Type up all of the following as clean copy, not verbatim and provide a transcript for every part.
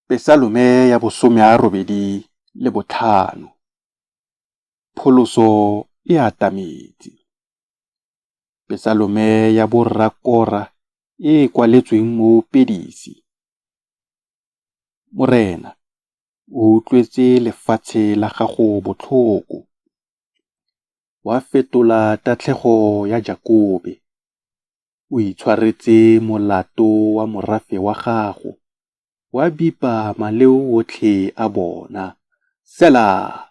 Pesalome ya bo 85. Pholoso e atametse. Pesalome ya borra Kora e e kwaletsweng moopedisi. Morena, o utlwetse lefatshe la gago botlhoko, wa fetola tatlhego ya Jakobe. O itshwaretse molato wa morafe wa gago, wa bipa maleo otlhe a bona. Sela.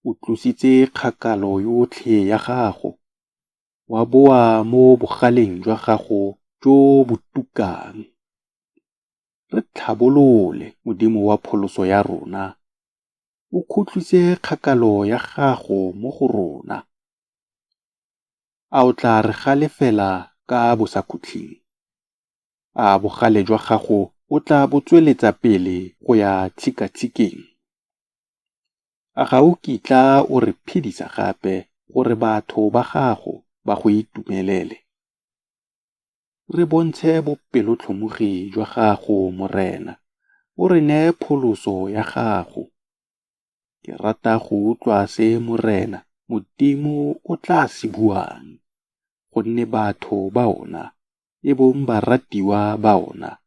O tlositse kgakalo yotlhe ya gago, wa boa mo bogaleng jwa gago jo bo tukang. Re tlhabolole, Modimo wa pholoso ya rona, o khutlise kgakalo ya gago mo go rona. A o tla re galefela ka bosakhutleng? A bogale jwa gago o tla bo tsweletsa pele go ya tshikatshikeng? A ga o kitla o re phedisa gape gore batho ba gago ba go itumelele? Re bontshe bopelotlhomogi jwa gago, Morena, o re nee pholoso ya gago. Ke rata go utlwa se Morena, Modimo o tla se buang, gonne batho ba ona, e bong baratiwa ba ona,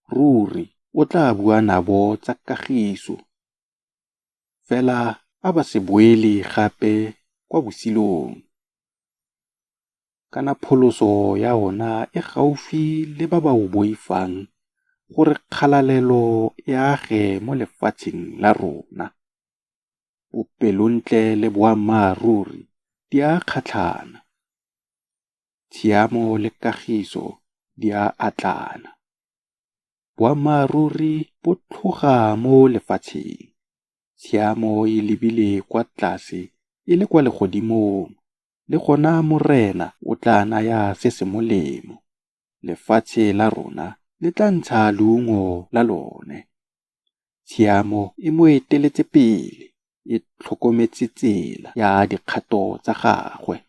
ruri o tla bua nabo tsa kagiso. Fela a ba se boele gape kwa bosilong. Kana pholoso ya ona e gaufi le ba ba o boifang gore kgalalelo e age mo lefatsheng la rona. Bopelontle le boammaaruri di a kgatlhana, tshiamo le kagiso di a atlana. Boammaaruri bo tlhoga mo lefatsheng, tshiamo e lebile kwa tlase e le kwa legodimong, le gona Morena o tla naya se se molemo, lefatshe la rona le tla ntsha leungo la lone. Tshiamo e mo eteletse pele, e tlhokometse tsela ya dikgato tsa gagwe.